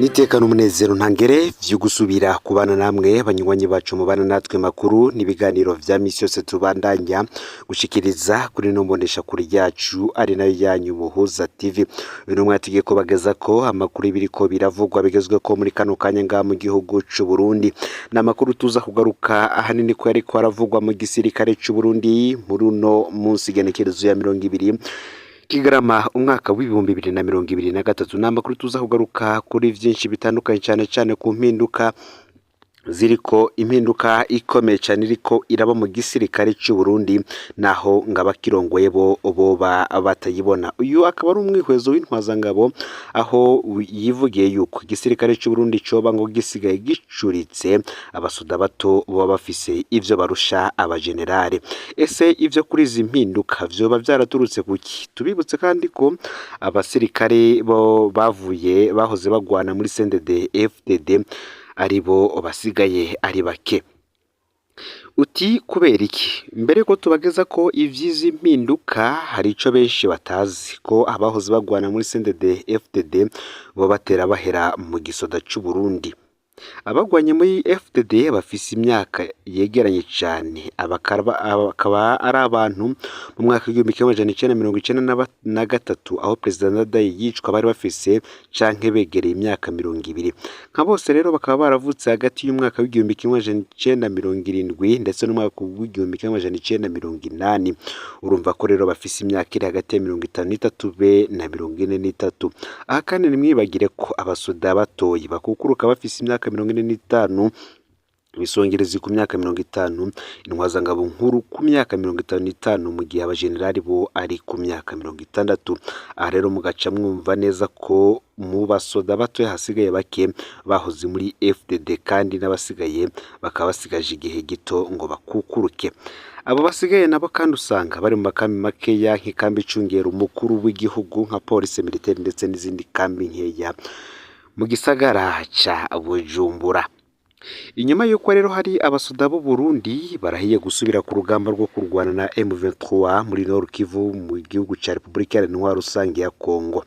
Niteka n'umunezero ntangere vyo gusubira kubana namwe banywanyi bacu mubana natwe makuru n'ibiganiro vya misi yose tubandanya gushikiriza kuri no mbonesha kuri yacu ari nayo yanyu Muhuza TV. Uyu numwe tugiye kubageza ko amakuru ibiriko biravugwa bigezwe ko muri kano kanya ngaha mu gihugu c'u Burundi. Ni amakuru tuza kugaruka ahanini ko yariko aravugwa mu gisirikare c'u Burundi muri uno munsi igenekerezo ya 20 Kigarama umwaka w'2023. Ni amakuru tuza kugaruka kuri vyinshi bitandukanye, cyane cyane ku mpinduka ziriko, impinduka ikomeye cyane iriko iraba mu gisirikare c'u Burundi, naho ngabakirongoye bo boba batayibona. Uyu akaba ari umwihwezo w'intwazangabo, aho yivugiye yuko igisirikare c'u Burundi coba ngo gisigaye gicuritse, abasoda bato boba bafise ivyo barusha abajenerale. Ese ivyo kuri izi mpinduka vyoba vyaraturutse kuki? Tubibutse kandi ko abasirikare bo bavuye bahoze bagwana muri CNDD FDD aribo basigaye ari bake. Uti kubera iki? Mbere ko tubageza ko ivy'izi mpinduka, hari ico benshi batazi, ko abahoze bagwana muri CNDD FDD bo batera bahera mu gisoda c'u Burundi. Abagwanye muri FDD bafise imyaka yegeranye cane, akaba ari abantu mu mwaka w'1993, aho Perezida Ndadaye yicwa, bari bafise canke begereye imyaka 20. Nka bose rero bakaba baravutse hagati y'umwaka w'1970 ndetse n'umwaka w'1980. Urumva ko rero bafise imyaka iri hagati ya 53 be na 43. Aha kandi ntimwibagire ko abasoda batoyi bakukuruka bafise imyaka 45, ibisongerezi ku myaka 50, intwazangabo nkuru ku myaka 55, mu gihe abajenerali bo ari ku myaka 60. Aha rero mugaca mwumva neza ko mu basoda batoya hasigaye bake bahoze muri FDD, kandi n'abasigaye bakaba basigaje igihe gito ngo bakukuruke. Abo basigaye nabo kandi usanga bari mu makambi makeya, nk'ikambi icungera umukuru w'igihugu, nka police militaire, ndetse n'izindi kambi nkeya mu gisagara ca Bujumbura. Inyuma y'uko rero hari abasoda b'u Burundi barahiye gusubira ku rugamba rwo kurwana na M23 muri Nord Kivu mu gihugu ca Repubulika Iharanira Rusange ya Kongo,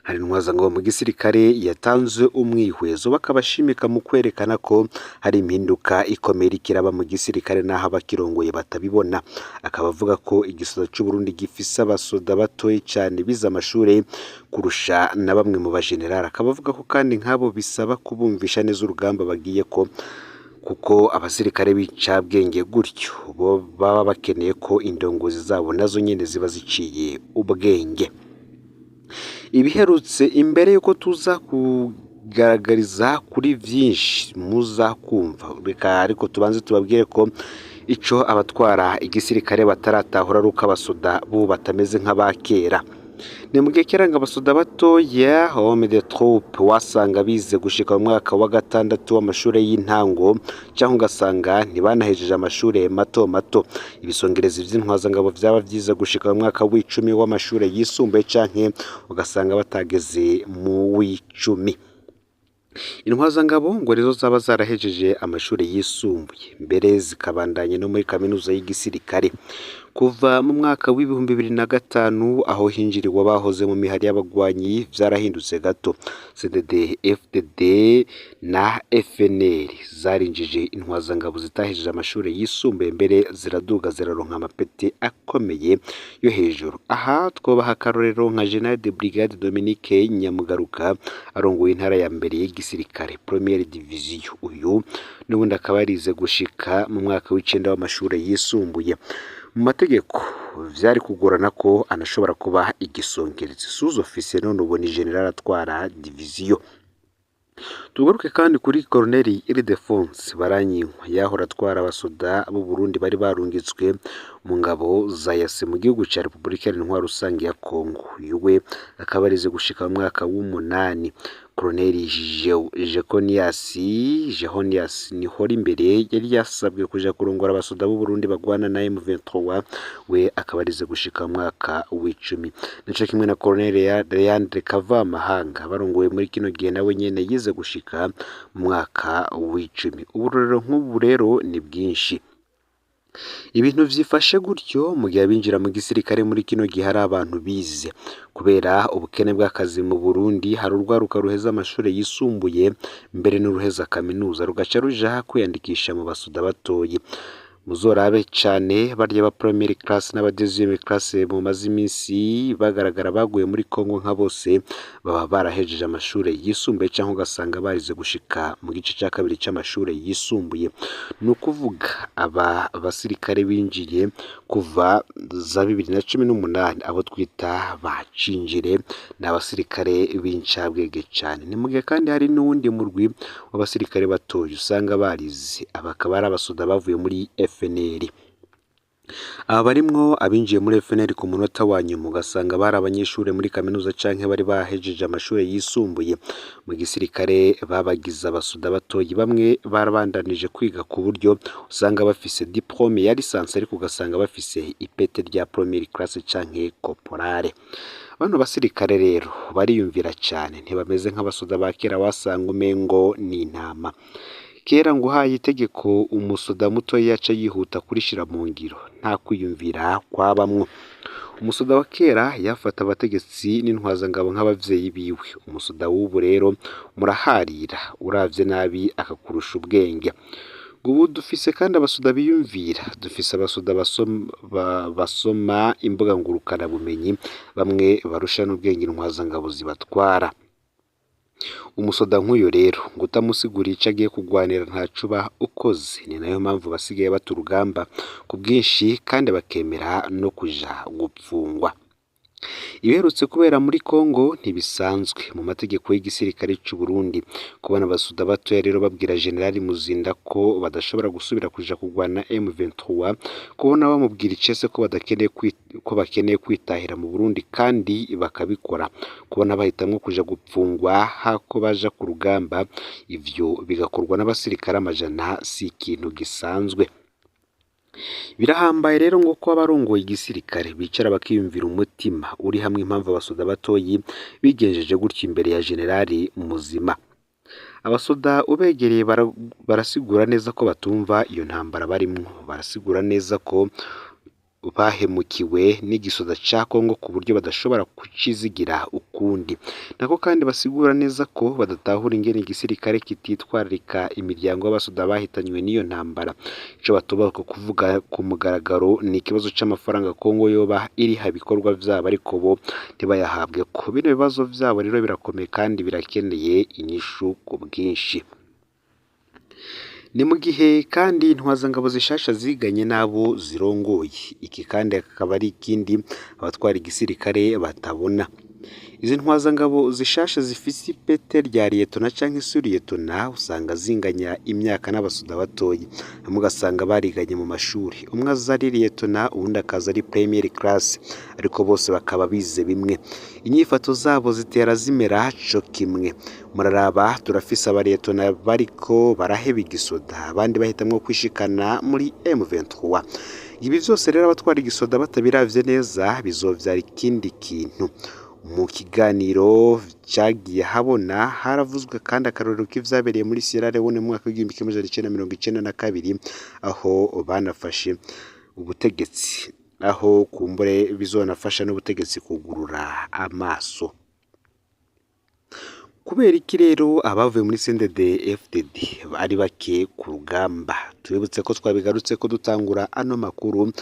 hari intwazangabo mu gisirikare yatanze umwihwezo, bakabashimika mu kwerekana ko hari impinduka ikomeye iriko iraba mu gisirikare n'aho abakirongoye batabibona. Akaba avuga ko igisoda c'u Burundi gifise abasoda batoyi cane bize amashure kurusha na bamwe mu bajenerali. Akaba avuga ko kandi nk'abo bisaba kubumvisha neza urugamba bagiye ko, kuko abasirikare b'incabwenge gutyo bo baba bakeneye ko indongozi zabo nazo nyene ziba ziciye ubwenge. Ibiherutse, imbere yuko tuza kugaragariza kuri vyinshi muza kumva, reka ariko tubanze tubabwire ko ico abatwara igisirikare bataratahura ari uko abasoda bo batameze nk'abakera. Ni mu gihe kera ngo abasoda batoya, homme de troupe, wasanga bize gushika mu mwaka wa gatandatu w'amashure y'intango, cyangwa ugasanga ntibanahejeje amashure mato mato. Ibisongerezi vy'intwazangabo vyaba vyize gushika mu mwaka w'10 w'amashure yisumbuye, canke ugasanga batageze mu w'10. Intwazangabo ngo nizo zaba zarahejeje amashuri yisumbuye, mbere zikabandanya no muri kaminuza y'igisirikare. Kuva mu mwaka w'2005, aho hinjiriwe abahoze mu mihari y'abagwanyi, vyarahindutse gato. CNDD FDD na FNL zarinjije intwazangabo zitahejeje amashuri yisumbuye, mbere ziraduga ziraronka amapete akomeye yo hejuru. Aha twobaha akarorero nka General de Brigade Dominique Nyamugaruka, arongoye intara ya mbere y'igisirikare, Première Division. Uyu n'ubundi akaba yarize gushika mu mwaka w'9 w'amashuri yisumbuye. Mu mategeko vyari kugorana ko anashobora kuba igisongerezi sous-officier, none ubu ni general atwara division. Tugaruke kandi kuri Colonel Ildefonse Baranyinkwa, yahora atwara abasoda b'u Burundi bari barungitswe mu ngabo za EAC mu gihugu ca Repubulika Iharanira Rusange ya Kongo. Uyu we akaba arize gushika mu mwaka w'8. Colonel Jehonias Nihorimbere yari yasabwe kuja kurongora abasoda b'u Burundi bagwana na M23, we akaba arize gushika mu mwaka w'10. Nico kimwe na Colonel Leandre Kavamahanga barongoye muri kino gihe, nawe nyene yize gushika mu mwaka w'10. Uburorero nk'ubu rero ni bwinshi. Ibintu vyifashe gutyo mu gihe abinjira mu gisirikare muri kino gihe hari abantu bize. Kubera ubukene bw'akazi mu Burundi, hari urwaruka ruheza amashure yisumbuye mbere n'uruheza kaminuza rugaca ruja kwiyandikisha mu basoda batoyi. Muzorabe cane barya ba première classe n'aba deuxième classe mumaze imisi bagaragara baguye muri Congo nka bose baba barahejeje amashure yisumbuye canke ugasanga barize gushika mu gice ca kabiri c'amashure yisumbuye. Ni ukuvuga aba basirikare binjiye kuva za 2018 abo twita ba cinjire, ni abasirikare b'incabwenge cane. Ni mu gihe kandi hari n'uwundi murwi w'abasirikare batoyi usanga barize, aba akaba ari abasoda bavuye muri FNL. Aba barimwo abinjiye muri FNL ku munota wa nyuma, ugasanga bari abanyeshure muri kaminuza canke bari bahejeje amashure yisumbuye. Mu gisirikare babagize abasoda batoyi, bamwe barabandanije kwiga ku buryo usanga bafise diplome ya licence ariko ugasanga bafise ipete rya première classe canke caporal. Bano basirikare rero bariyumvira cane, ntibameze nk'abasoda ba kera wasanga umengo ni intama. Kera ngo uhaye itegeko umusoda mutoyi yaca yihuta kurishira mu ngiro, nta kwiyumvira kwabamwo. Umusoda wa kera yafata abategetsi n'intwazangabo nk'abavyeyi biwe. Umusoda w'ubu rero muraharira, uravye nabi akakurusha ubwenge. Ubu dufise kandi abasoda biyumvira, dufise abasoda basoma imbuga ngurukanabumenyi, bamwe barusha n'ubwenge intwazangabo zibatwara. Umusoda nk'uyu rero ngo utamusiguriye ico agiye kugwanira ntaco uba ukoze. Ni nayo mpamvu basigaye bata urugamba ku bwinshi kandi bakemera no kuja gupfungwa. Ibiherutse kubera muri Congo ntibisanzwe mu mategeko y'igisirikare c'u Burundi. Kubona abasoda batoya rero babwira General Muzinda ko badashobora gusubira kuja kugwana M23, kubona bamubwira icese ko badakeneye ko bakeneye kwitahira mu Burundi kandi bakabikora, kubona bahitamwo kuja gupfungwa hako baja ku rugamba, ivyo bigakorwa n'abasirikare amajana si ikintu gisanzwe. Birahambaye rero ngo ko abarongoye igisirikare bicara bakiyumvira umutima uri hamwe impamvu abasoda batoyi bigenjeje gutyo imbere ya General Muzima. Abasoda ubegereye barasigura neza ko batumva iyo ntambara barimwo, barasigura neza ko bahemukiwe n'igisoda ca Congo ku buryo badashobora kucizigira ukundi. Nako kandi basigura neza ko badatahura ingene igisirikare kititwararika imiryango y'abasoda bahitanywe n'iyo ntambara. Ico batubaka kuvuga ku mugaragaro ni ikibazo c'amafaranga Congo yoba iriha ibikorwa vyabo ariko bo ntibayahabwe ko. Bino bibazo vyabo rero birakomeye kandi birakeneye inyishu ku bwinshi. Ni mu gihe kandi intwazangabo zishasha ziganye n'abo zirongoye. Iki kandi akaba ari ikindi abatwara igisirikare batabona. Izi ntwazangabo zishasha zifise ipete rya liyetona canke suriyetona usanga zinganya imyaka n'abasoda batoyi, hamwe ugasanga bariganye mu mashuri, umwe aza ari liyetona uwundi akaza ari première classe, ariko bose bakaba bize bimwe. Inyifato zabo zitera zimera co kimwe. Muraraba turafise abariyetona bariko baraheba igisoda, abandi bahitamwo kwishikana muri M23. Ibi vyose rero abatwara igisoda batabiravye neza bizovyara ikindi kintu. Mu kiganiro cagiye habona haravuzwe kandi akarorero k'ivyabereye muri Sierra Leone mu mwaka w'1992, aho banafashe ubutegetsi, aho kumbure bizonafasha n'ubutegetsi kugurura amaso. Kubera iki rero abavuye muri CNDD FDD ari bake ku rugamba? Tubibutse ko twabigarutse ko dutangura ano makuru,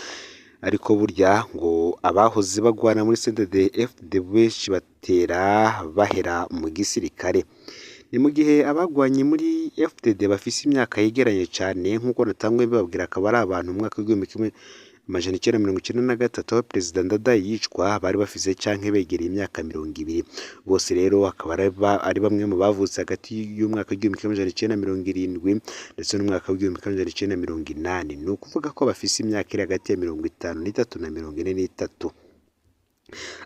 ariko burya ngo abahoze bagwana muri CNDD FDD benshi batera bahera mu gisirikare. Ni mu gihe abagwanye muri FDD bafise imyaka yegeranye cane, nk'uko natanguye mbibabwira, akaba ari abantu mu mwaka w'1993 aho Perezida Ndadaye yicwa bari bafise canke begereye imyaka 20. Bose rero akaba ari bamwe mu bavutse hagati y'umwaka w'1970 ndetse n'umwaka w'1980. Ni ukuvuga ko bafise imyaka iri hagati ya 53 na 43.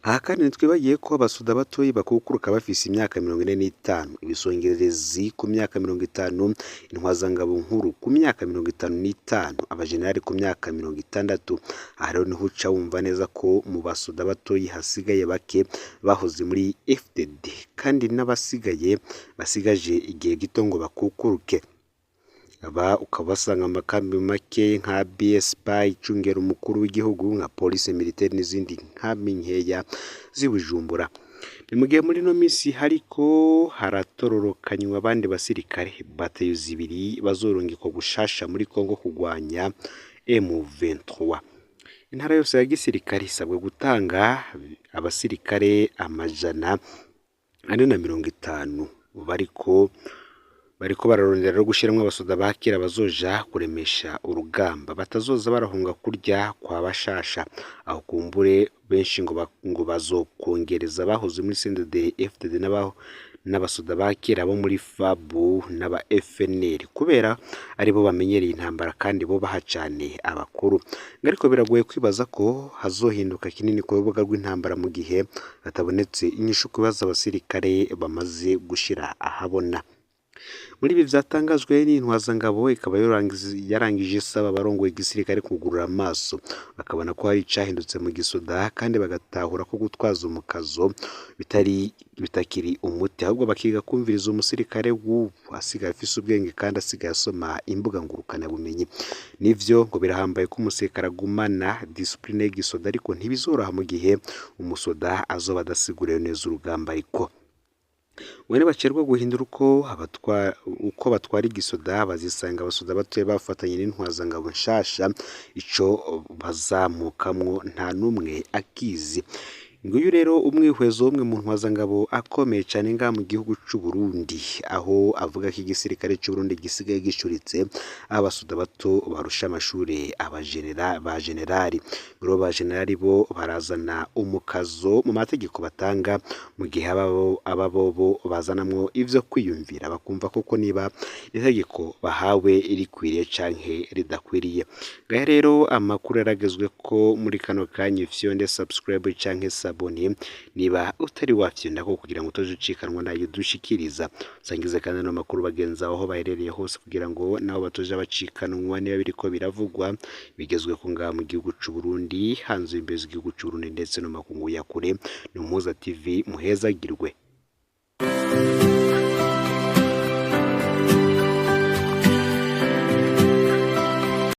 Aha kandi ntitwibagiye ko abasoda batoyi bakukuruka bafise imyaka 45, ibisongerezi ku myaka 50, intwazangabo nkuru ku myaka 55, abajenerali ku myaka 60. Aha rero niho uca wumva neza ko mu basoda batoyi hasigaye bake bahoze muri FDD, kandi n'abasigaye basigaje igihe gito ngo bakukuruke. Aba ukabasanga amakambi make nka BSP icungera umukuru w'igihugu, nka police militaire n'izindi nkambi nkeya z'i Bujumbura. Ni mu gihe muri ino minsi hariko haratororokanywa abandi basirikare batayo zibiri bazorungikwa gushasha muri Kongo kugwanya M23. Intara yose ya gisirikare isabwa gutanga abasirikare 450, bariko bararondera rero gushiramwo abasoda ba kera bazoja kuremesha urugamba, batazoza barahunga kurya kwa bashasha. Aho kumbure benshi ngo bazokongereza bahoze muri CNDD FDD n'abasoda ba kera bo muri FAB n'aba FNL, kubera aribo bamenyereye intambara kandi bo baha cane abakuru. Ariko biragoye kwibaza ko hazohinduka kinini ku rubuga rw'intambara mu gihe hatabonetse inyishu ku bibazo abasirikare bamaze gushira ahabona. Muri ibi vyatangajwe n'intwazangabo, ikaba yarangije isaba abarongoye igisirikare kugurura amaso, bakabona ko hari icahindutse mu gisoda, kandi bagatahura ko gutwaza umukazo bitari bitakiri umuti, ahubwo bakiga kumviriza umusirikare w'ubu asigaye afise ubwenge kandi asigaye asoma imbuga ngurukanabumenyi. Nivyo ngo birahambaye ko umusirikare agumana discipline y'igisoda, ariko ntibizoroha mu gihe umusoda azoba adasiguriwe neza urugamba. Ariko ngo nibacerwa guhindura uko batwara igisoda, bazisanga abasoda batoya bafatanye n'intwazangabo nshasha, ico bazamukamwo nta n'umwe akizi. Nguyu rero umwihwezo w'umwe mu ntwazangabo akomeye cane ngaha mu gihugu c'u Burundi, aho avuga ko igisirikare c'u Burundi gisigaye gicuritse, aho abasoda bato barusha amashure ba generali. Rero ba generali bo barazana umukazo mu mategeko batanga, mu gihe aba bobo bazanamwo ivyo kwiyumvira, bakumva koko niba itegeko bahawe rikwiriye canke ridakwiriye. Ngahe rero amakuru yaragezwe ko muri kano kanya, ifyonde subscribe canke s'abonner niba utari wafyonda ko, kugira ngo utaje ucikanwa nayo dushikiriza. Usangize kandi ano makuru bagenzi aho baherereye hose, kugira ngo nabo batoje bacikanwa niba biriko biravugwa bigezwe ko ngaha mu gihugu c'u Burundi, hanze y'imbibe z'igihugu c'u Burundi, ndetse no makungu ya kure. Ni Umuhuza TV, muhezagirwe.